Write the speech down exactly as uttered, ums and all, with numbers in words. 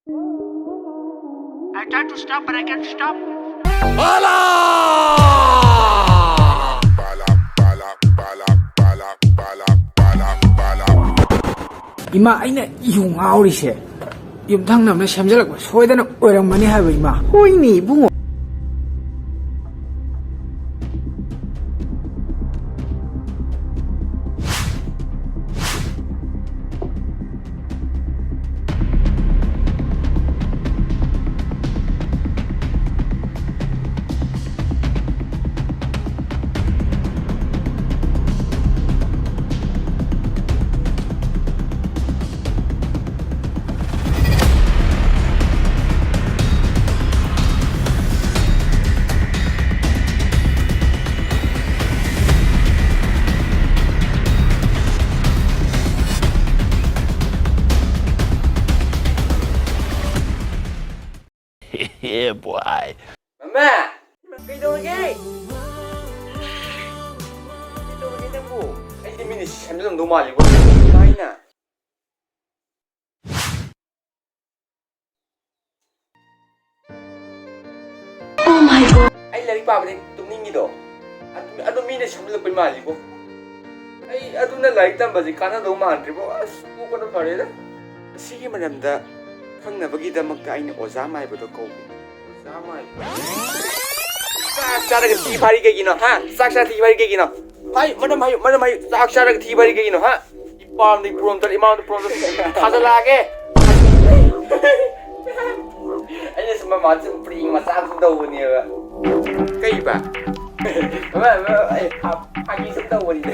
I try to stop, but I can't stop. ꯏꯃꯥ, ꯑꯩꯅ U ꯉꯥꯎꯔꯤꯁꯦ ꯌꯨꯝꯊꯪꯅꯕꯅ ꯁꯦꯝꯖꯤꯜꯂꯛꯄ ꯁꯣꯏꯗꯅ ꯑꯣꯏꯔꯝꯒꯅꯤ ꯍꯥꯏꯕ, ꯏꯃꯥ꯫ ꯍꯣꯏꯅꯦ, ꯏꯕꯨꯡꯉꯣ꯫ Yeah, boy. ꯃꯃꯥ! ꯀꯩꯗꯧꯔꯒꯦ? ꯀꯩꯗꯧꯔꯒꯦ ꯅꯪꯕꯨ? ꯑꯩꯗꯤ ꯃꯤꯅ ꯁꯦꯝꯖꯤꯜꯂꯝꯗꯧ ꯃꯥꯜꯂꯤꯕꯣ꯫ ꯀꯃꯥꯏꯅ? Oh my God. ꯑꯩ ꯂꯥꯏꯔꯤꯛ ꯄꯥꯕꯗꯤ ꯇꯨꯝꯅꯤꯡꯉꯤꯗꯣ꯫ ꯑꯗꯨ, ꯑꯗꯨ ꯃꯤꯅ ꯁꯦꯝꯖꯤꯜꯂꯛꯄꯩ ꯃꯥꯜꯂꯤꯕꯣ꯫ ꯑꯩ ꯑꯗꯨꯅ ꯂꯥꯏꯔꯤꯛ ꯇꯝꯕꯁꯤ ꯀꯥꯟꯅꯗꯧ ꯃꯥꯟꯗ꯭ꯔꯤꯕꯣ꯫ ꯑꯁ, ꯇꯣꯛꯄꯅ ꯐꯔꯦꯗ꯫ ꯑꯁꯤꯒꯤ ꯃꯔꯝꯗ ꯈꯪꯅꯕꯒꯤꯗꯃꯛꯇ ꯑꯩꯅ ꯑꯣꯖꯥ ꯃꯥꯏꯕꯗꯣ ꯀꯧꯕꯅꯤ꯫ ꯑꯣꯖꯥ ꯃꯥꯏꯕ? ꯆꯥꯛ ꯆꯥꯔꯒ ꯊꯤ ꯐꯥꯔꯤ ꯀꯩꯒꯤꯅꯣ, ꯍꯥ? ꯆꯥꯛ ꯆꯥꯔ ꯊꯤ ꯐꯥꯔꯤ ꯀꯩꯒꯤꯅꯣ? ꯍꯥꯏ, ꯃꯔꯝ ꯍꯥꯏꯌꯨ, ꯃꯔꯝ ꯍꯥꯏꯌꯨ꯫ ꯆꯥꯛ ꯆꯥꯔꯒ ꯊꯤ ꯐꯥꯔꯤ ꯀꯩꯒꯤꯅꯣ, ꯍꯥ? ꯏꯄꯥꯝꯗ ꯏꯄ꯭ꯔꯣꯝ ꯇꯧꯔ, ꯏꯃꯥꯝꯗ ꯄ꯭ꯔꯣꯝ ꯇꯧꯔ ꯊꯥꯖꯜꯂꯛꯑꯒꯦ꯫ ꯑꯩꯅ ꯁꯨꯝ ꯃꯃꯥ ꯁꯨꯝ ꯄ꯭ꯔꯦꯡ ꯃꯆꯥ ꯁꯨꯝ ꯇꯧꯕꯅꯦꯕ꯫ ꯀꯩꯕ? ꯃꯃꯥ, ꯃꯃꯥ, ꯑꯩ ꯐꯥ-, ꯐꯥꯒꯤ ꯁꯨꯝ ꯇꯧꯕꯅꯤꯗ꯫